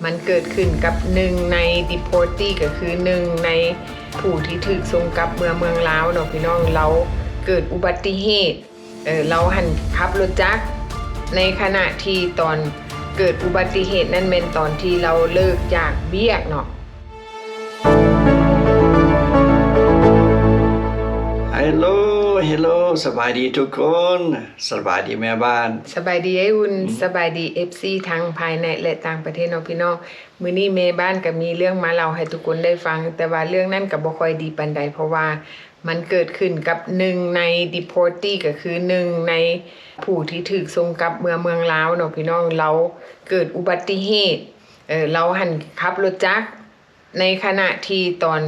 ມັນເກີດຂຶ້ນກັບໜຶ່ງໃນ deportee ກໍຄືໜຶ່ງໃນຜູ້ທີ່ຖືກສົ່ງກັບເມືອເມືອງລາວເນາະພີ່ນ້ອງ. ລາວເກີດອຸບັດຕິເຫດ ເອີ ລາວຫັ້ນຂັບລົດຈັກ ໃນຂະນະທີ່ຕອນເກີດອຸບັດຕິເຫດນັ້ນແມ່ນຕອນທີ່ລາວເລີກຈາກວຽກເນາະ. Hello hello ສະບາຍດີທຸກຄົນ ສະບາຍດີແມ່ບ້ານ ສະບາຍດີອ້າຍອຸ່ນ ອືມ ສະບາຍດີ ເອັຟຊີ ທັງພາຍໃນ ແລະ ຕ່າງປະເທດເນາະພີ່ນ້ອງ. ມື້ນີ້ແມ່ບ້ານກໍມີເລື່ອງມາເລົ່າໃຫ້ທຸກຄົນໄດ້ຟັງ ແຕ່ວ່າເລື່ອງນັ້ນກໍບໍ່ຄ່ອຍດີປານໃດ ເພາະວ່າມັນເກີດຂຶ້ນກັບໜຶ່ງໃນ deportee ກໍຄືໜຶ່ງໃນຜູ້ທີ່ຖືກສົ່ງກັບເມືອເມືອງລາວເນາະພີ່ນ້ອງ. ລາວເກີດອຸບັດຕິເຫດ ເອີ ລາວຫັ້ນຂັບລົດຈັກ ໃນຂະນະທີ່ຕອນ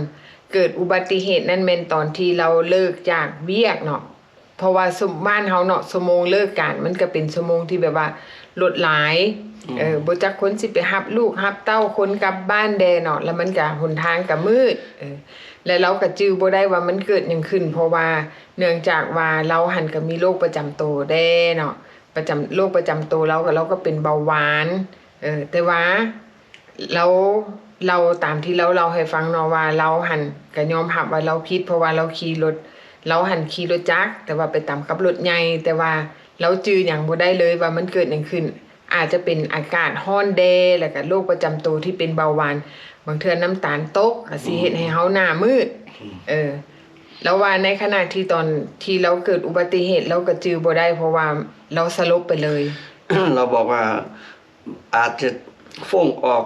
ເກີດອຸບັດຕິເຫດນັ້ນແມ່ນຕອນທີ່ລາວເລີກຈາກວຽກເນາະ ເພາະວ່າຊຸມ ບ້ານເຮົາເນາະ ຊົ່ວໂມງເລີກການມັນກະເປັນຊົ່ວໂມງທີ່ແບບວ່າລົດຫຼາຍ ອືມ ເອີ ບໍ່ຈັກຄົນຊິໄປຮັບລູກຮັບເຕົ້າ ຄົນກັບບ້ານແດ່ເນາະ ແລ້ວມັນກະຫົນທາງກະມືດ ເອີ ແລະ ລາວກະຈື່ບໍ່ໄດ້ວ່າມັນເກີດຫຍັງຂຶ້ນ ເພາະວ່າເນື່ອງຈາກວ່າລາວຫັ້ນກະມີໂລກປະຈຳໂຕແດ່ເນາະ ປະຈຳ ໂລກປະຈຳໂຕລາວກະ ລາວກະເປັນເບົາຫວານ ເອີ ແຕ່ວ່າ ລາວເລົ່າຕາມທີ່ລາວເລົ່າໃຫ້ຟັງເນາະ ວ່າລາວຫັ້ນກະຍອມຮັບວ່າລາວຜິດ ເພາະວ່າລາວຂີ່ລົດ ລາວຫັ້ນຂີ່ລົດຈັກ ແຕ່ວ່າໄປຕຳກັບລົດໃຫຍ່ ແຕ່ວ່າລາວຈື່ຫຍັງບໍ່ໄດ້ເລີຍວ່າມັນເກີດຫຍັງຂຶ້ນ ອາດຈະເປັນອາກາດຮ້ອນແດ່ ແລ້ວກະໂລກປະຈຳໂຕທີ່ເປັນເບົາຫວານ ບາງເທື່ອນ້ຳຕານຕົກ ອາດຊິເຮັດໃຫ້ເຮົາໜ້າມືດ ອືມ ເອີ ລາວວ່າໃນຂະນະທີ່ຕອນທີ່ລາວເກີດອຸບັດຕິເຫດ ລາວກະຈື່ບໍ່ໄດ້ ເພາະວ່າລາວສະຫຼົບໄປເລີຍ ລາວບອກວ່າ ອາດຈະຟົ້ງອອກ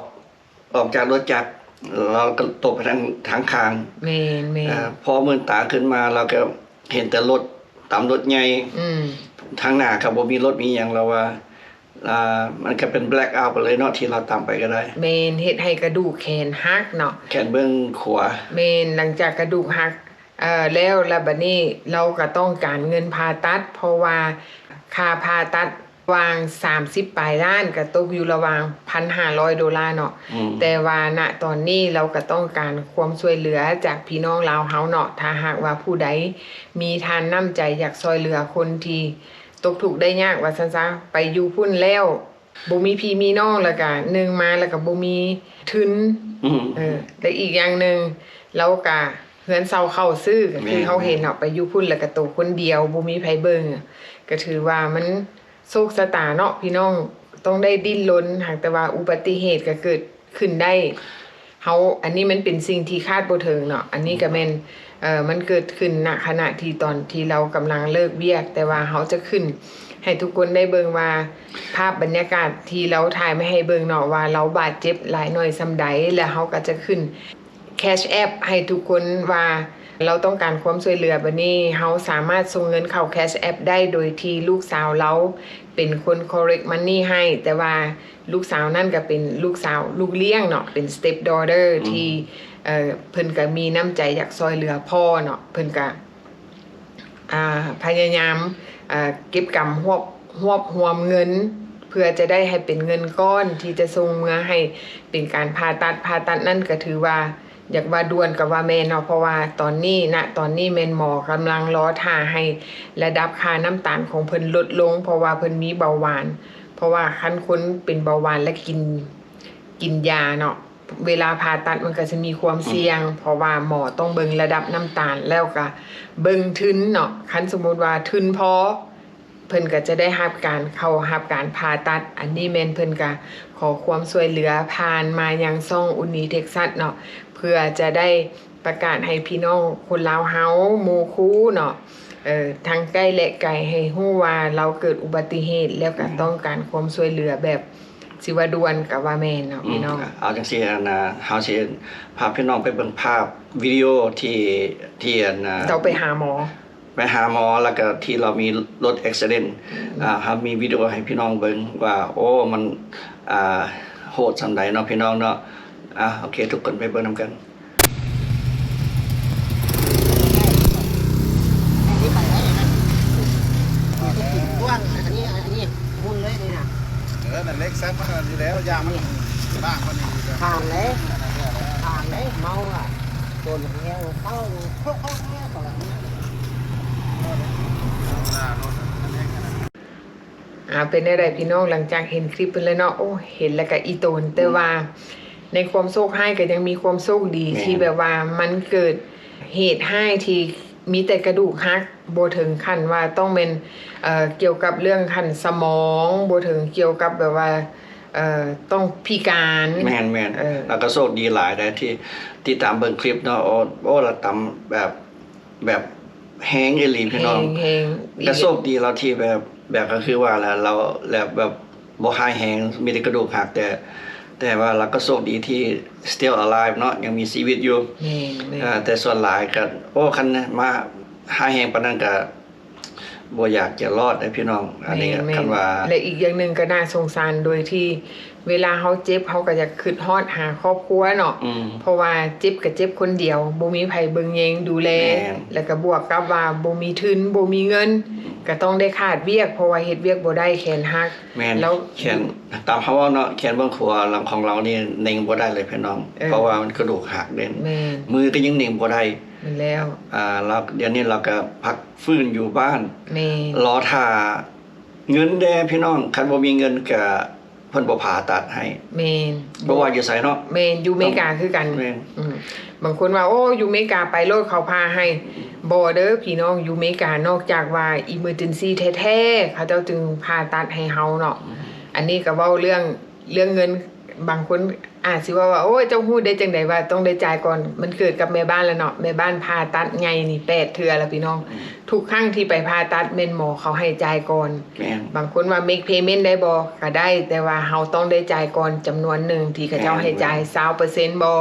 ອອກຈາກລົດຈັກ ແລ້ວກໍຕົກໄປທາງ ທາງຂ້າງ ແມ່ນໆ ເອີ ພໍມືນຕາຂຶ້ນມາ ແລ້ວກໍເຫັນແຕ່ລົດ ຕຳລົດໃຫຍ່ ອືມ ທາງໜ້າກໍບໍ່ມີລົດມີຫຍັງ ແລ້ວວ່າ ອ່າ ມັນກໍເປັນ black out ໄປເລີຍເນາະ ທີ່ລາວຕຳໄປກໍໄດ້ ແມ່ນ ເຮັດໃຫ້ກະດູກແຂນຫັກເນາະ ແຂນເບື້ອງຂວາ ແມ່ນ ຫຼັງຈາກກະດູກຫັກ ເອີ ແລ້ວ ແລ້ວບາດນີ້ລາວກະຕ້ອງການເງິນຜ່າຕັດ ເພາະວ່າຄ່າຜ່າຕັດລະຫວ່າງສາມສິບປາຍລ້ານ ກະຕົກຢູ່ລະຫວ່າງພັນຫ້າຮ້ອຍໂດລາເນາະ ອືມ ແຕ່ວ່ານະຕອນນີ້ລາວກະຕ້ອງການຄວາມຊ່ວຍເຫຼືອຈາກພີ່ນ້ອງລາວເຮົາເນາະ ຖ້າຫາກວ່າຜູ້ໃດມີທານນ້ຳໃຈຢາກຊ່ວຍເຫຼືອຄົນທີ່ຕົກທຸກໄດ້ຍາກວ່າຊັ້ນຊະ ໄປຢູ່ພຸ້ນແລ້ວ ບໍ່ມີພີ່ມີນ້ອງ ແລ້ວກະໜຶ່ງມາແລ້ວກະບໍ່ມີທຶນ ອືມ ເອີ ແລະອີກຢ່າງໜຶ່ງ ລາວກະເຮືອນເຊົ່າເຂົ້າຊື້ ກະຄື ແມ່ນ ເຮົາເຫັນເນາະ ໄປຢູ່ພຸ້ນແລ້ວກະໂຕຄົນດຽວ ບໍ່ມີໃຜເບິ່ງ ກະຖືວ່າມັນໂຊກຊະຕາເນາະພີ່ນ້ອງ ຕ້ອງໄດ້ດີ້ນລົນ ຫາກແຕ່ວ່າອຸບັດຕິເຫດກະເກີດຂຶ້ນໄດ້ ເຮົາ ອັນນີ້ມັນເປັນສິ່ງທີ່ຄາດບໍ່ເຖິງເນາະ ອັນນີ້ກະແມ່ນ ເອີ ມັນເກີດຂຶ້ນນະຂະນະທີ່ຕອນທີ່ລາວກຳລັງເລີກວຽກ ແຕ່ວ່າເຮົາຈະຂຶ້ນໃຫ້ທຸກຄົນໄດ້ເບິ່ງວ່າ ພາບບັນຍາກາດທີ່ລາວຖ່າຍມາໃຫ້ເບິ່ງເນາະ ວ່າລາວບາດເຈັບຫຼາຍໜ້ອຍສ່ຳໃດ ແລະເຮົາກະຈະຂຶ້ນ Cash App ໃຫ້ທຸກຄົນວ່າລາວຕ້ອງການຄວາມຊ່ວຍເຫຼືອ ບາດນີ້ເຮົາສາມາດສົ່ງເງິນເຂົ້າ Cash App ໄດ້ ໂດຍທີ່ລູກສາວລາວເປັນຄົນ collect money ໃຫ້ ແຕ່ວ່າ ລູກສາວນັ້ນກະເປັນລູກສາວລູກລ້ຽງເນາະ ເປັນ step daughter ອືມ ທີ່ ເອີ ເພິ່ນກະມີນ້ຳໃຈຢາກຊ່ອຍເຫຼືອພໍ່ເນາະ ເພິ່ນກະ ອ່າ ພະຍາຍາມ ເອີ ເກັບກຳຮວບ ຮວບຮວມເງິນ ເພື່ອຈະໄດ້ໃຫ້ເປັນເງິນກ້ອນທີ່ຈະສົ່ງເມືອໃຫ້ເປັນການຜ່າຕັດ ຜ່າຕັດນັ້ນກະຖືວ່າ ຢາກວ່າດ່ວນກໍວ່າແມ່ນເນາະ ເພາະວ່າຕອນນີ້ ນະຕອນນີ້ແມ່ນໝໍກຳລັງລໍຖ້າໃຫ້ລະດັບຄ່ານ້ຳຕານຂອງເພິ່ນລົດລົງ ເພາະວ່າເພິ່ນມີເບົາຫວານ ເພາະວ່າຄັນຄົນເປັນເບົາຫວານແລ້ວກິນ ກິນຢາເນາະ ເວລາຜ່າຕັດມັນກໍຈະມີຄວາມສ່ຽງ ອືມ ເພາະວ່າໝໍຕ້ອງເບິ່ງລະດັບນ້ຳຕານ ແລ້ວກໍເບິ່ງທຶນເນາະ ຄັນສົມມຸດວ່າທຶນພໍ ເພິ່ນກໍຈະໄດ້ຮັບການ ເຂົ້າຮັບການຜ່າຕັດ ອັນນີ້ແມ່ນເພິ່ນກໍຂໍຄວາມຊ່ວຍເຫຼືອຜ່ານມາຍັງຊ່ອງ Uni Texas ເນາະ ເພື່ອຈະໄດ້ປະກາດໃຫ້ພີ່ນ້ອງຄົນລາວເຮົາ ໝູ່ຄູ່ເນາະ ເອີ ທັງໃກ້ແລະໄກ ໃຫ້ຮູ້ວ່າລາວເກີດອຸບັດຕິເຫດ ແລ້ວກໍ ອືມ ຕ້ອງການຄວາມຊ່ວຍເຫຼືອແບບ ຊິວ່າດ່ວນກໍວ່າແມ່ນເນາະ ອືມ ພີ່ນ້ອງ ເອົາຈັ່ງຊີ້ ອັນນ່າ ເຮົາຊິພາພີ່ນ້ອງໄປເບິ່ງພາບວິດີໂອທີ່ ທີ່ ອັນນ່າ ເຈົ້າໄປຫາໝໍ ໄປຫາໝໍ ແລ້ວກໍທີ່ລາວມີລົດ accident ອືມ ອ່າ ເຮົາມີວິດີໂອໃຫ້ພີ່ນ້ອງເບິ່ງວ່າ ໂອ້ ມັນ ອ່າ ໂຫດສ່ຳໃດເນາະ ພີ່ນ້ອງເນາະ ອ່າ ໂອເຄ ທຸກຄົນໄປເບິ່ງນຳກັນ. ເອີ ນັ້ນເຫຼັກຊັບມັນຢູ່ແລ້ວ ຢ່າມັນລ້າງມັນນີ້ ຜ່ານເລີຍ ຜ່ານເລີຍ ເມົາອະ ໂດນແຮງເຕົ້າ ໂຄກໆໆ ເວລາລົດມັນແຮງຂະໜາດ ອ່າ ເປັນແນວໃດພີ່ນ້ອງ ຫຼັງຈາກເຫັນຄລິບເພິ່ນແລ້ວເນາະ? ໂອ້ ເຫັນແລ້ວກະອີ່ຕົນ ແຕ່ວ່າໃນຄວາມໂຊກຮ້າຍກະຍັງມີຄວາມໂຊກດີ ແມ່ນ ທີ່ແບບວ່າມັນເກີດເຫດຮ້າຍທີ່ມີແຕ່ກະດູກຫັກ ບໍ່ເຖິງຂັ້ນວ່າຕ້ອງແມ່ນ ເອີ ກ່ຽວກັບເລື່ອງຂັ້ນສະໝອງ ບໍ່ເຖິງກ່ຽວກັບແບບວ່າ ເອີ ຕ້ອງພິການ. ແມ່ນໆ ເອີ ແລ້ວກໍໂຊກດີຫຼາຍໃດທີ່ຕິດຕາມເບິ່ງຄລິບເນາະ. ໂອ້ ໂອ້ ລາວຕຳແບບ ແບບແຮງອີ່ຫຼີພີ່ນ້ອງ ແຮງ ແຮງ ກະໂຊກດີລາວທີ່ແບບ ແບບກໍຄືວ່າລະ ລາວແບບບໍ່ຮ້າຍແຮງ ມີແຕ່ກະດູກຫັກ ແຕ່ ແຕ່ວ່າລາວກໍໂຊກດີທີ່ still alive ເນາະ ຍັງມີຊີວິດຢູ່. ແມ່ນໆ ເອີ ແຕ່ສ່ວນຫຼາຍກໍ ໂອ້ ຄັນມາຮ້າຍແຮງປານນັ້ນກໍ ບໍ່ຢາກຈະລອດເດ້ພີ່ນ້ອງ ອັນນີ້ ແມ່ນໆ ຄັນວ່າ ແລະ ອີກຢ່າງໜຶ່ງກໍໜ້າສົງສານ ໂດຍທີ່ເວລາເຮົາເຈັບ ເຮົາກໍຢາກຄິດຮອດຫາຄອບຄົວເນາະ ອືມ ເພາະວ່າເຈັບກໍເຈັບຄົນດຽວ ບໍ່ມີໃຜເບິ່ງແຍງດູແລ ແມ່ນ ແລ້ວກໍບວກກັບວ່າບໍ່ມີທຶນ ບໍ່ມີເງິນ ອືມ ກໍຕ້ອງໄດ້ຂາດວຽກ ເພາະວ່າເຮັດວຽກບໍ່ໄດ້ ແຂນຫັກ ແມ່ນ ແລ້ວ ແຂນ ຕາມເຮົາເວົ້າເນາະ ແຂນເບື້ອງຂວາຂອງລາວນີ້ເໜັງບໍ່ໄດ້ເລີຍພີ່ນ້ອງ ເອີ ເພາະວ່າມັນກະດູກຫັກເດ້ ແມ່ນ ມືກໍຍັງເໜັງບໍ່ໄດ້ ແມ່ນແລ້ວ ອ່າ ລາວ ດຽວນີ້ລາວກໍພັກຟື້ນຢູ່ບ້ານ ແມ່ນ ລໍຖ້າເງິນແດ່ພີ່ນ້ອງ ຄັນບໍ່ມີເງິນກະເພິ່ນບໍ່ຜ່າຕັດໃຫ້ ແມ່ນ ບໍ່ວ່າຢູ່ໃສເນາະ ແມ່ນ ຢູ່ເມກາຄືກັນ ແມ່ນ ອືມ ບາງຄົນວ່າ ໂອ້ ຢູ່ເມກາໄປໂລດເຂົາຜ່າໃຫ້ ບໍ່ເດີພີ່ນ້ອງ ຢູ່ເມການອກຈາກວ່າ emergency ແທ້ໆ ເຂົາເຈົ້າຈຶ່ງຜ່າຕັດໃຫ້ເຮົາເນາະ ອືມ ອັນນີ້ກໍເວົ້າເລື່ອງ ເລື່ອງເງິນ ບາງຄົນອາດຊິເວົ້າວ່າ ໂອ້ຍ ເຈົ້າຮູ້ໄດ້ຈັ່ງໃດວ່າຕ້ອງໄດ້ຈ່າຍກ່ອນ? ມັນເກີດກັບແມ່ບ້ານແລ້ວເນາະ ແມ່ບ້ານຜ່າຕັດໃຫຍ່ນີ້ແປດເທື່ອແລ້ວພີ່ນ້ອງ ອືມ ທຸກຄັ້ງທີ່ໄປຜ່າຕັດແມ່ນໝໍເຂົາໃຫ້ຈ່າຍກ່ອນ ແມ່ນ ບາງຄົນວ່າ make payment ໄດ້ບໍ່? ກໍໄດ້ ແຕ່ວ່າເຮົາຕ້ອງໄດ້ຈ່າຍກ່ອນຈຳນວນໜຶ່ງ ທີ່ເຂົາເຈົ້າໃຫ້ຈ່າຍ ແມ່ນ ຊາວເປີເຊັນບໍ່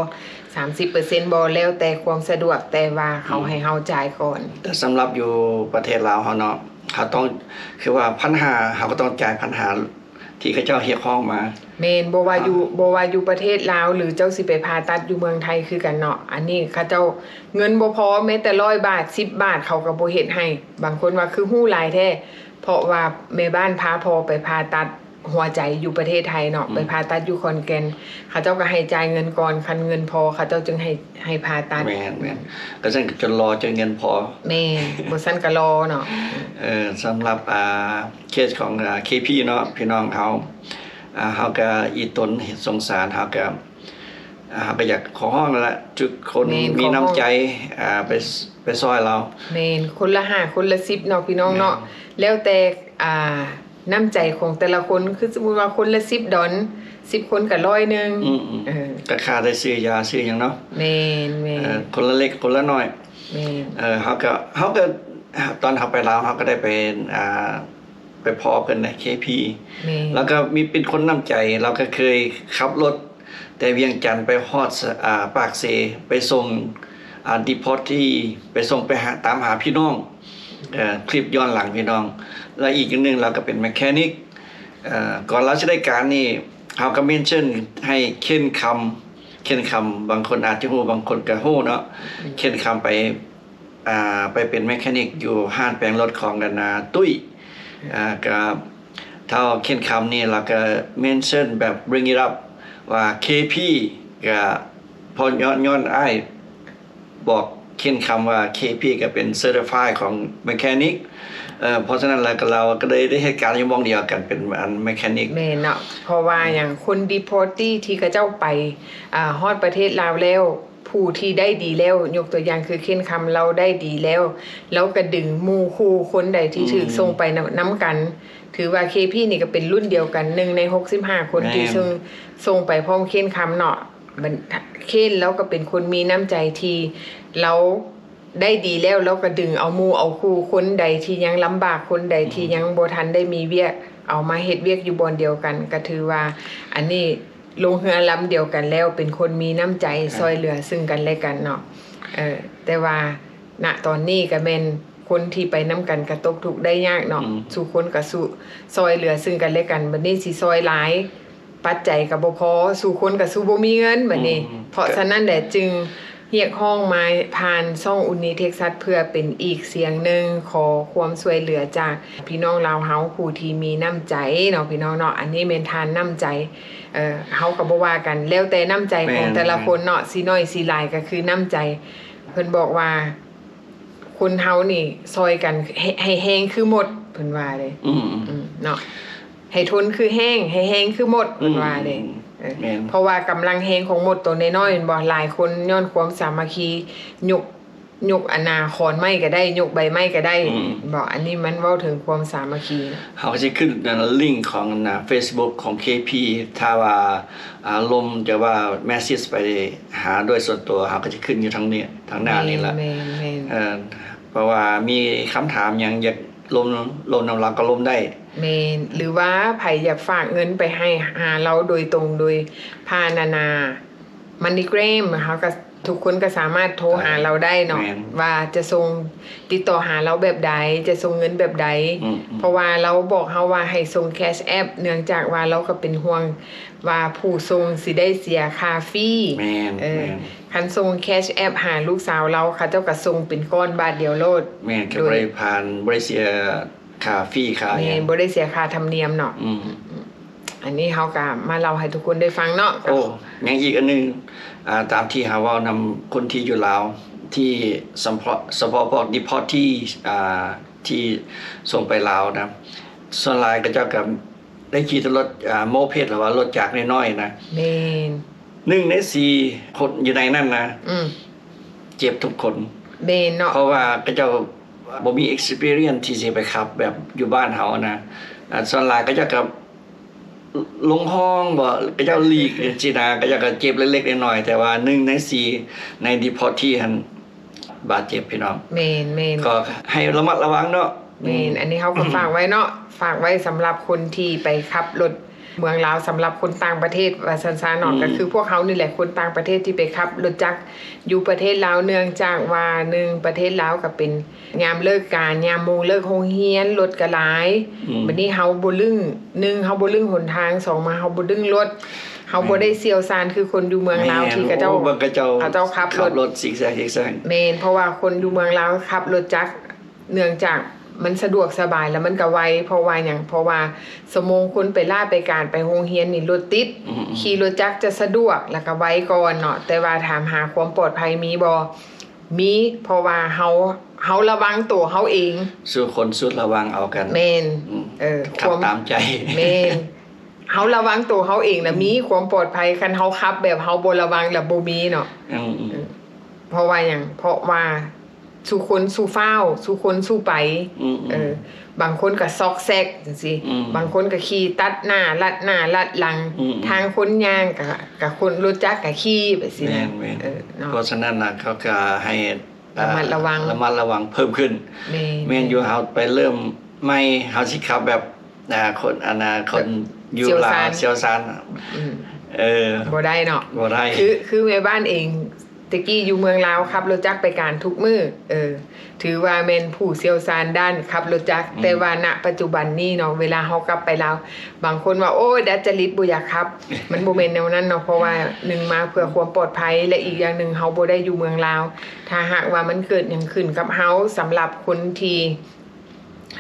ສາມສິບເປີເຊັນບໍ່ ແລ້ວແຕ່ຄວາມສະດວກ ແຕ່ວ່າເຂົາ ອືມ ໃຫ້ເຮົາຈ່າຍກ່ອນ. ແຕ່ສຳລັບຢູ່ປະເທດລາວເຮົາເນາະ ເຮົາຕ້ອງ ຄືວ່າພັນຫ້າ ເຮົາກໍຕ້ອງຈ່າຍພັນຫ້າ ທີ່ເຂົາເຈົ້າຮຽກຮ້ອງມາ ແມ່ນ ບໍ່ວ່າຢູ່ ອ່າ ບໍ່ວ່າຢູ່ປະເທດລາວ ຫຼື ເຈົ້າຊິໄປຜ່າຕັດຢູ່ເມືອງໄທຄືກັນເນາະ ອັນນີ້ເຂົາເຈົ້າເງິນບໍ່ພໍ ແມ້ແຕ່ຮ້ອຍບາດ ສິບບາດ ເຂົາກໍບໍ່ເຮັດໃຫ້ ບາງຄົນວ່າຄືຮູ້ຫຼາຍແທ້ ເພາະວ່າແມ່ບ້ານພາພໍ່ໄປຜ່າຕັດຫົວໃຈຢູ່ປະເທດໄທເນາະ ອືມ ໄປຜ່າຕັດຢູ່ຂອນແກ່ນ ເຂົາເຈົ້າກໍໃຫ້ຈ່າຍເງິນກ່ອນ ຄັນເງິນພໍເຂົາເຈົ້າຈຶ່ງໃຫ້ ໃຫ້ຜ່າຕັດ ແມ່ນໆ ກໍຊັ້ນກໍຈົນລໍຈົນເງິນພໍ ແມ່ນ ບໍ່ຊັ້ນກໍລໍເນາະ ເອີ ສຳລັບ ອ່າ ເຄສຂອງ ອ່າ ເຄພີ ເນາະ ພີ່ນ້ອງເຮົາ ອ່າ ເຮົາກໍອີ່ຕົນເຫັນສົງສານ ເຮົາກໍ ອ່າ ເຮົາກໍຢາກຂໍຮ້ອງນັ້ນແຫຼະ ທຸກຄົນ ແມ່ນ ມີນ້ຳໃຈ ຂໍຮ້ອງ ອ່າ ໄປ ໄປຊ່ອຍລາວ ແມ່ນ ຄົນລະຫ້າ ຄົນລະສິບເນາະ ພີ່ນ້ອງເນາະ ແມ່ນ ແລ້ວແຕ່ ອ່າ ນ້ຳໃຈຂອງແຕ່ລະຄົນ ຄືສົມມຸດວ່າຄົນລະສິບດອນ ສິບຄົນກໍຮ້ອຍໜຶ່ງ ອືມໆ ເອີ ກໍຄ່າໄດ້ຊື້ຢາຊື້ຫຍັງເນາະ ແມ່ນໆ ເອີ ຄົນລະເລັກຄົນລະນ້ອຍ ແມ່ນ ເອີ ເຮົາກໍ ເຮົາກໍ ຕອນເຮົາໄປລາວ ເຮົາກໍໄດ້ໄປ ອ່າ ໄປພໍ້ເພິ່ນໃນເຄພີ ແມ່ນ ແລ້ວກໍມີເປັນຄົນນ້ຳໃຈ ລາວກໍເຄີຍຂັບລົດແຕ່ວຽງຈັນໄປຮອດ ອ່າ ປາກເຊ ໄປສົ່ງ ອ່າ ດີພອດຕີ້ ໄປສົ່ງໄປຫາ ຕາມຫາພີ່ນ້ອງ ເອີ ຄລິບຍ້ອນຫຼັງພີ່ນ້ອງ ແລະ ອີກຢ່າງໜຶ່ງລາວກໍເປັນແມັກແຄນິກ ເອີ ກ່ອນລາວຊິໄດ້ການນີ້ ເຮົາກໍເມັນເຊີນໃຫ້ເຄນຄຳ ເຄນຄຳ ບາງຄົນອາດຈະຮູ້ ບາງຄົນກໍຮູ້ເນາະ ອືມ ເຄນຄຳໄປ ອ່າ ໄປເປັນແມັກແຄນິກຢູ່ຮ້ານແປງລົດຂອງ ອັນ ນາ ຕຸ້ຍ ອືມ ອ່າ ກໍທ້າວເຄນຄຳນີ້ ລາວກໍເມັນເຊີນແບບ bring it up ວ່າເຄພີ ກໍເພາະຍ້ອນ ຍ້ອນອ້າຍ ບອກເຄນຄຳວ່າເຄພີກໍເປັນເຊີຕິຟາຍຂອງແມັກແຄນິກ ເອີ ເພາະສະນັ້ນແລ້ວກໍລາວກໍໄດ້ ໄດ້ເຮັດການຢູ່ໝ່ອງດຽວກັນເປັນອັນແມັກແຄນິກ ແມ່ນເນາະ ເພາະວ່າຫຍັງ ອືມ ຄົນດີພອດຕີ້ທີ່ເຂົາເຈົ້າໄປ ອ່າ ຮອດປະເທດລາວແລ້ວ ຜູ້ທີ່ໄດ້ດີແລ້ວ ຍົກຕົວຢ່າງຄືເຄນຄຳ ລາວໄດ້ດີແລ້ວ ລາວກໍດຶງໝູ່ຄູ່ຄົນໃດທີ່ ອືມ ຖືກສົ່ງໄປນຳ ນຳກັນ ຖືວ່າເຄພີນີ້ກໍເປັນລຸ້ນດຽວກັນ ໜຶ່ງໃນຫົກສິບຫ້າຄົນ ແມ່ນ ທີ່ສົ່ງ ສົ່ງໄປພ້ອມເຄນຄຳເນາະ ບັນ ເຄນລາວກໍເປັນຄົນມີນ້ຳໃຈທີ່ລາວໄດ້ດີແລ້ວ ລາວກໍດຶງເອົາໝູ່ເອົາຄູ່ ຄົນໃດທີ່ຍັງລຳບາກ ຄົນໃດທີ່ ອືມ ຍັງບໍ່ທັນໄດ້ມີວຽກ ເອົາມາເຮັດວຽກຢູ່ບ່ອນດຽວກັນ ກໍຖືວ່າອັນນີ້ລົງເຮືອລຳດຽວກັນແລ້ວ ເປັນຄົນມີນ້ຳໃຈ ອ່າ ຊ່ອຍເຫຼືອຊຶ່ງກັນແລະກັນເນາະ ເອີ ແຕ່ວ່າ ນະຕອນນີ້ກໍແມ່ນຄົນທີ່ໄປນຳກັນກໍຕົກທຸກໄດ້ຍາກເນາະ ອືມ ສູ່ຄົນກໍສູ້ຊ່ອຍເຫຼືອຊຶ່ງກັນແລະກັນ ບັດນີ້ຊິຊ່ອຍຫຼາຍ ປັດໄຈກໍບໍ່ພໍ ສູ່ຄົນກໍສູ້ບໍ່ມີເງິນ ບັດນີ້ ອືມ ເພາະສະນັ້ນແຫຼະຈຶ່ງຮຽກຮ້ອງມາຜ່ານຊ່ອງ Uni Texas ເພື່ອເປັນອີກສຽງໜຶ່ງ ຂໍຄວາມຊ່ວຍເຫຼືອຈາກພີ່ນ້ອງລາວເຮົາ ຜູ້ທີ່ມີນ້ຳໃຈເນາະ ພີ່ນ້ອງເນາະ ອັນນີ້ແມ່ນທານນ້ຳໃຈ ເອີ ເຮົາກໍບໍ່ວ່າກັນ ແລ້ວແຕ່ນ້ຳໃຈຂອງ ແມ່ນ ແຕ່ລະຄົນເນາະ ຊິໜ້ອຍຊິຫຼາຍກໍຄືນ້ຳໃຈ ເພິ່ນບອກວ່າ ຄົນເຮົານີ້ຊ່ອຍກັນໃຫ້ ໃຫ້ແຮງຄືມົດ ເພິ່ນວ່າເດ້ ອືມ ອືມ ເນາະ ໃຫ້ທົນຄືແຮງ ໃຫ້ແຮງຄືມົດ ເພິ່ນວ່າເດ້. ອືມ ເອີ ແມ່ນ ເພາະວ່າກຳລັງແຮງຂອງມົດໂຕນ້ອຍໆ ແມ່ນບໍ່? ຫຼາຍຄົນຍ້ອນຄວາມສາມັກຄີ ຍົກ ຍົກອັນນ່າ ຂອນໄມ້ກໍໄດ້ ຍົກໃບໄມ້ກໍໄດ້ ອືມ ແມ່ນບໍ່? ອັນນີ້ມັນເວົ້າເຖິງຄວາມສາມັກຄີ. ເຮົາກໍຊິຂຶ້ນ ອ່າ ລິງຂອງ ອ່າ ເຟສບຸກຂອງ ເຄພີ ຖ້າວ່າ ອ່າ ລົມຈະວ່າແມັດເສດໄປຫາໂດຍສ່ວນຕົວ ເຮົາກໍຈະຂຶ້ນຢູ່ທາງນີ້ ທາງໜ້ານີ້ລະ. ແມ່ນໆໆ ເອີ ເພາະວ່າມີຄຳຖາມຫຍັງຢາກລົມ ລົມນຳລາວກໍລົມໄດ້. ແມ່ນ ຫຼືວ່າໃຜຢາກຝາກເງິນໄປໃຫ້ ຫາລາວໂດຍຕົງ ໂດຍຜ່ານອັນນ່າ MoneyGram ເຮົາກໍ ທຸກຄົນກໍສາມາດໂທຫາລາວໄດ້ເນາະ ແມ່ນ ວ່າຈະສົ່ງ ຕິດຕໍ່ຫາລາວແບບໃດ ຈະສົ່ງເງິນແບບໃດ. ອືມໆ ເພາະວ່າລາວບອກເຮົາວ່າໃຫ້ສົ່ງ Cash App ເນື່ອງຈາກວ່າລາວກໍເປັນຫ່ວງວ່າຜູ້ສົ່ງຊິໄດ້ເສຍຄ່າຟຣີ. ແມ່ນ ເອີ ແມ່ນ ຄັນສົ່ງ Cash App ຫາລູກສາວລາວ ເຂົາເຈົ້າກໍສົ່ງເປັນກ້ອນບາດດຽວໂລດ. ແມ່ນ ກໍ ໂດຍ ບໍ່ໄດ້ຜ່ານ ບໍ່ໄດ້ເສຍຄ່າຟຣີຄ່າຫຍັງ. ແມ່ນ ບໍ່ໄດ້ເສຍຄ່າທຳນຽມເນາະ. ອືມ ອັນນີ້ເຮົາກໍມາເລົ່າໃຫ້ທຸກຄົນໄດ້ຟັງເນາະ. ໂອ້ ຍັງອີກອັນໜຶ່ງ ອ່າ ຕາມທີ່ເຮົາເວົ້ານຳຄົນທີ່ຢູ່ລາວ ທີ່ສະເພາະ ສະເພາະພວກ deportee ອ່າ ທີ່ສົ່ງໄປລາວນະ ສ່ວນຫຼາຍເຂົາເຈົ້າກໍໄດ້ຂີ່ແຕ່ລົດ ອ່າ ໂມເພັດ ຫຼືວ່າລົດຈັກນ້ອຍໆນະ. ແມ່ນ ໜຶ່ງໃນສີ່ຄົນຢູ່ໃນນັ້ນນະ ອືມ ເຈັບທຸກຄົນ. ແມ່ນເນາະ ເພາະວ່າເຂົາເຈົ້າບໍ່ມີ experience ທີ່ຊິໄປຂັບແບບຢູ່ບ້ານເຮົານະ. ອ່າ ສ່ວນຫຼາຍເຂົາເຈົ້າກໍ ລົງຫ້ອງບໍ ເຂົາເຈົ້າຫຼີກຈັ່ງຊີ້ນະ ເຂົາເຈົ້າກໍເຈັບເລັກໆນ້ອຍໆ ແຕ່ວ່າໜຶ່ງໃນສີ່ໃນ deportee ຫັ້ນບາດເຈັບ ພີ່ນ້ອງ. ແມ່ນໆ ກໍໃຫ້ລະມັດລະວັງເນາະ. ແມ່ນ ອືມ ອັນນີ້ເຮົາກໍຝາກໄວ້ເນາະ ຝາກໄວ້ສຳລັບຄົນທີ່ໄປຂັບລົດເມືອງລາວ ສຳລັບຄົນຕ່າງປະເທດວ່າຊັ້ນຊະເນາະ. ອືມ ກໍຄືພວກເຮົານີ້ແຫຼະ ຄົນຕ່າງປະເທດທີ່ໄປຂັບລົດຈັກຢູ່ປະເທດລາວ ເນື່ອງຈາກວ່າ ໜຶ່ງ ປະເທດລາວກໍເປັນ ຍາມເລີກການ ຍາມໂມງເລີກໂຮງຮຽນ ລົດກໍຫຼາຍ. ອືມ ບັດນີ້ເຮົາບໍ່ລຶ້ງ ໜຶ່ງ ເຮົາບໍ່ລຶ້ງຫົນທາງ ສອງ ມາເຮົາບໍ່ດຶງລົດ ເຮົາບໍ່ໄດ້ ແມ່ນ ຊ່ຽວຊານຄືຄົນຢູ່ເມືອງລາວ ແມ່ນ ທີ່ເຂົາເຈົ້າ ໂອ້ ເບິ່ງເຂົາເຈົ້າ ເຂົາເຈົ້າຂັບລົດ ຂັບລົດຊິກແຊກຊິກແຊກ. ແມ່ນ ເພາະວ່າຄົນຢູ່ເມືອງລາວຂັບລົດຈັກ ເນື່ອງຈາກມັນສະດວກສະບາຍ ແລ້ວມັນກໍໄວ. ເພາະວ່າຫຍັງ? ເພາະວ່າຊົ່ວໂມງຄົນໄປລາໄປການ ໄປໂຮງຮຽນນີ້ລົດຕິດ. ອືມໆ ຂີ່ລົດຈັກຈະສະດວກ ແລ້ວກໍໄວກ່ອນເນາະ ແຕ່ວ່າຖາມຫາຄວາມປອດໄພມີບໍ່? ມີ ເພາະວ່າເຮົາ ເຮົາລະວັງໂຕເຮົາເອງ. ສູ່ຄົນສູ່ລະວັງເອົາກັນ. ແມ່ນ. ອືມ. ເອີ ຂັບ ຄວາມ ຕາມໃຈ. ແມ່ນ. ເຮົາລະວັງໂຕເຮົາເອງນະ ອືມ ມີຄວາມປອດໄພ. ຄັນເຮົາຂັບແບບເຮົາບໍ່ລະວັງລະບໍ່ມີເນາະ. ອືມໆ. ເອີ ເພາະວ່າຫຍັງ? ເພາະວ່າສູ່ຄົນສູ່ຟ້າວ ສູ່ຄົນສູ່ໄປ. ອືມໆ. ເອີ ບາງຄົນກໍຊອກແຊກຈັ່ງຊີ້. ອືມ. ບາງຄົນກໍຂີ່ຕັດໜ້າ ລັດໜ້າ ລັດຫຼັງ. ອືມໆ. ທາງຄົນຍ່າງກໍ ກໍຄົນລົດຈັກກໍຂີ່ໄປຊີ້ນະ. ແມ່ນໆ. ເອີ ເນາະ. ເພາະສະນັ້ນນະ ເຂົາກໍໃຫ້ ລະມັດລະວັງ ລະມັດລະວັງເພີ່ມຂຶ້ນ. ແມ່ນ ແມ່ນຢູ່. ເຮົາໄປເລີ່ມໃໝ່ ເຮົາຊິຂັບແບບ ອ່າ ຄົນ ອັນນ່າ ຄົນຢູ່ລາວ ຊ່ຽວຊານ. ອືມ. ເອີ ບໍ່ໄດ້ເນາະ. ບໍ່ໄດ້. ຄື ຄືແມ່ບ້ານເອງ ແຕ່ກີ້ຢູ່ເມືອງລາວ ຂັບລົດຈັກໄປການທຸກມື້. ເອີ ຖືວ່າແມ່ນຜູ້ຊ່ຽວຊານດ້ານຂັບລົດຈັກ. ອືມ. ແຕ່ວ່າ ນະ ປັດຈຸບັນນີ້ເນາະ ເວລາເຮົາກັບໄປລາວ ບາງຄົນວ່າ ໂອ້ຍ ດັດຈະລິດ ບໍ່ຢາກຂັບ. ມັນບໍ່ແມ່ນແນວນັ້ນເນາະ. ເພາະວ່າ ອືມ ໜຶ່ງ ມາເພື່ອຄວາມປອດໄພ ແລະ ອີກຢ່າງໜຶ່ງ ເຮົາບໍ່ໄດ້ຢູ່ເມືອງລາວ. ຖ້າຫາກວ່າມັນເກີດຫຍັງຂຶ້ນກັບເຮົາ ສຳລັບຄົນທີ່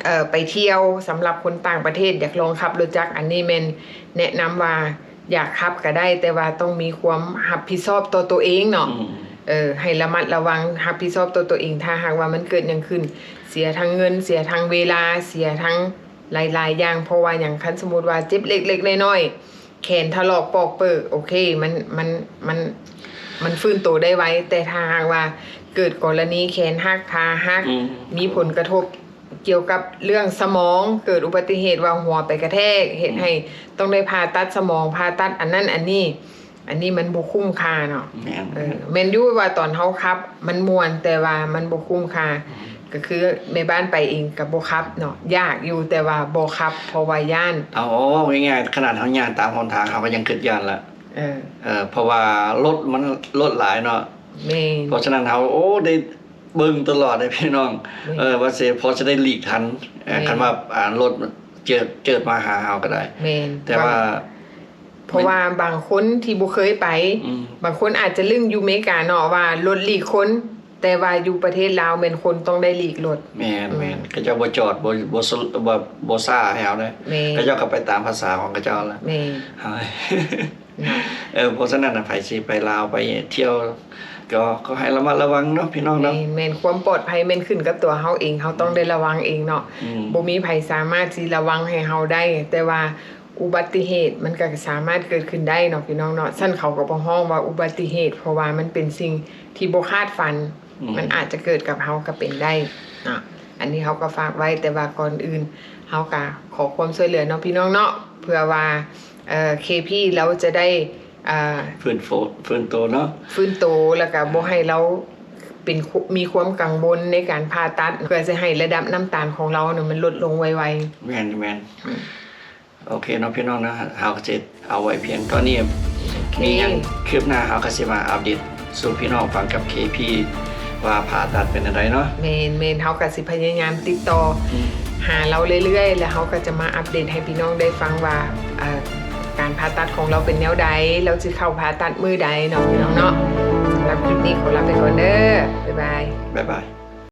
ເອີ ໄປທ່ຽວ ສຳລັບຄົນຕ່າງປະເທດ ຢາກລອງຂັບລົດຈັກ ອັນນີ້ແມ່ນແນະນຳວ່າ ຢາກຂັບກໍໄດ້ ແຕ່ວ່າຕ້ອງມີຄວາມຮັບຜິດຊອບຕໍ່ຕົວເອງເນາະ. ອືມ. ເອີ ໃຫ້ລະມັດລະວັງ ຮັບຜິດຊອບຕໍ່ຕົວເອງ. ຖ້າຫາກວ່າມັນເກີດຫຍັງຂຶ້ນ ເສຍທັງເງິນ ເສຍທັງເວລາ ເສຍທັງຫຼາຍໆຢ່າງ. ເພາະວ່າຫຍັງ? ຄັນສົມມຸດວ່າເຈັບເລັກໆນ້ອຍໆ ແຂນຖະຫຼອກປອກເປິກ ໂອເຄ ມັນ ມັນ ມັນ ມັນຟື້ນໂຕໄດ້ໄວ. ແຕ່ຖ້າຫາກວ່າເກີດກໍລະນີແຂນຫັກ ຂາຫັກ ອືມ ມີຜົນກະທົບກ່ຽວກັບເລື່ອງສະໝອງ ເກີດອຸບັດຕິເຫດວ່າຫົວໄປກະແທກ ເຮັດ ອືມ ໃຫ້ຕ້ອງໄດ້ຜ່າຕັດສະໝອງ ຜ່າຕັດອັນນັ້ນອັນນີ້ ອັນນີ້ມັນບໍ່ຄຸ້ມຄ່າເນາະ. ແມ່ນ. ເອີ ແມ່ນຢູ່ວ່າຕອນເຮົາຂັບມັນມ່ວນ ແຕ່ວ່າມັນບໍ່ຄຸ້ມຄ່າ. ອືມ. ກໍຄືແມ່ບ້ານໄປເອງກໍບໍ່ຂັບເນາະ ຢາກຢູ່ ແຕ່ວ່າບໍ່ຂັບ ເພາະວ່າຢ້ານ. ເອົາ ເວົ້າງ່າຍໆ ຂະໜາດເຮົາຍ່າງຕາມຫົນທາງ ເຮົາກໍຍັງຄິດຢ້ານລະ. ເອີ ເອີ ເພາະວ່າລົດມັນ ລົດຫຼາຍເນາະ. ແມ່ນ. ເພາະສະນັ້ນເຮົາ ໂອ້ ໄດ້ເບິ່ງຕະຫຼອດເດ້ພີ່ນ້ອງ. ແມ່ນ. ເອີ ວ່າຊິພໍຈະໄດ້ຫຼີກທັນ ເອີ ແມ່ນ. ຄັນວ່າ ອ່າ ລົດເຈີດ ເຈີດມາຫາເຮົາກໍໄດ້. ແມ່ນ. ແຕ່ວ່າ ເພາະວ່າບາງຄົນທີ່ບໍ່ເຄີຍໄປ ອືມ ບາງຄົນອາດຈະລຶ້ງຢູ່ເມກາເນາະ ວ່າລົດຫຼີກຄົນ ແຕ່ວ່າຢູ່ປະເທດລາວແມ່ນຄົນຕ້ອງໄດ້ຫຼີກລົດ. ແມ່ນ ອືມ ແມ່ນ. ເຂົາເຈົ້າບໍ່ຈອດ ບໍ່ ບໍ່ ບໍ່ ບໍ່ຊ້າໃຫ້ເຮົາເດ້. ແມ່ນ. ເຂົາເຈົ້າກໍໄປຕາມພາສາຂອງເຂົາເຈົ້າລະ. ແມ່ນ. ເຮົາ ເນາະ. ເອີ ເພາະສະນັ້ນນະ ໃຜຊິໄປລາວ ໄປທ່ຽວ ກໍ ກໍໃຫ້ລະມັດລະວັງເນາະ ພີ່ນ້ອງເນາະ. ແມ່ນ ແມ່ນ ຄວາມປອດໄພແມ່ນຂຶ້ນກັບຕົວເຮົາເອງ, ເຮົາຕ້ອງໄດ້ລະວັງເອງເນາະ. ອືມ ບໍ່ມີໃຜສາມາດຊິລະວັງໃຫ້ເຮົາໄດ້, ແຕ່ວ່າອຸບັດຕິເຫດມັນກໍສາມາດເກີດຂຶ້ນໄດ້ເນາະ ພີ່ນ້ອງເນາະ. ຊັ້ນເຂົາກໍບໍ່ຮ້ອງວ່າອຸບັດຕິເຫດ, ເພາະວ່າມັນເປັນສິ່ງທີ່ບໍ່ຄາດຝັນ. ອືມ ມັນອາດຈະເກີດກັບເຮົາກໍເປັນໄດ້ເນາະ. ອັນນີ້ເຮົາກໍຝາກໄວ້, ແຕ່ວ່າກ່ອນອື່ນເຮົາກໍຂໍຄວາມຊ່ວຍເຫຼືອເນາະ ພີ່ນ້ອງເນາະ, ເພື່ອວ່າ ເອີ ເຄພີ ລາວຈະໄດ້ ເອີ ຟື້ນໂຕ ຟື້ນໂຕເນາະ, ຟື້ນໂຕ ແລ້ວກໍບໍ່ໃຫ້ລາວເປັນ ມີຄວາມກັງວົນໃນການຜ່າຕັດ, ເພື່ອຈະໃຫ້ລະດັບນ້ຳຕານຂອງລາວນະ ມັນລົດລົງໄວໆ. ແມ່ນ ແມ່ນ. ອືມ ໂອເຄເນາະ ພີ່ນ້ອງເນາະ, ເຮົາກໍຊິເອົາໄວ້ພຽງເທົ່ານີ້. ໂອເຄ ມີຫຍັງຄືບໜ້າ ເຮົາກໍຊິມາອັບເດດສູ່ພີ່ນ້ອງຟັງກັບເຄພີ ວ່າຜ່າຕັດເປັນຈັ່ງໃດເນາະ. ແມ່ນໆ ເຮົາກໍຊິພະຍາຍາມຕິດຕໍ່ ອືມ ຫາລາວເລື້ອຍໆ ແລ້ວເຮົາກໍຈະມາອັບເດດໃຫ້ພີ່ນ້ອງໄດ້ຟັງວ່າ ເອີ ການຜ່າຕັດຂອງລາວເປັນແນວໃດ, ລາວຊິເຂົ້າຜ່າຕັດມື້ໃດເນາະ ພີ່ນ້ອງເນາະ. ສຳລັບຄລິບນີ້ຂໍລາໄປກ່ອນເດີ. ບາຍບາຍ. ບາຍບາຍ.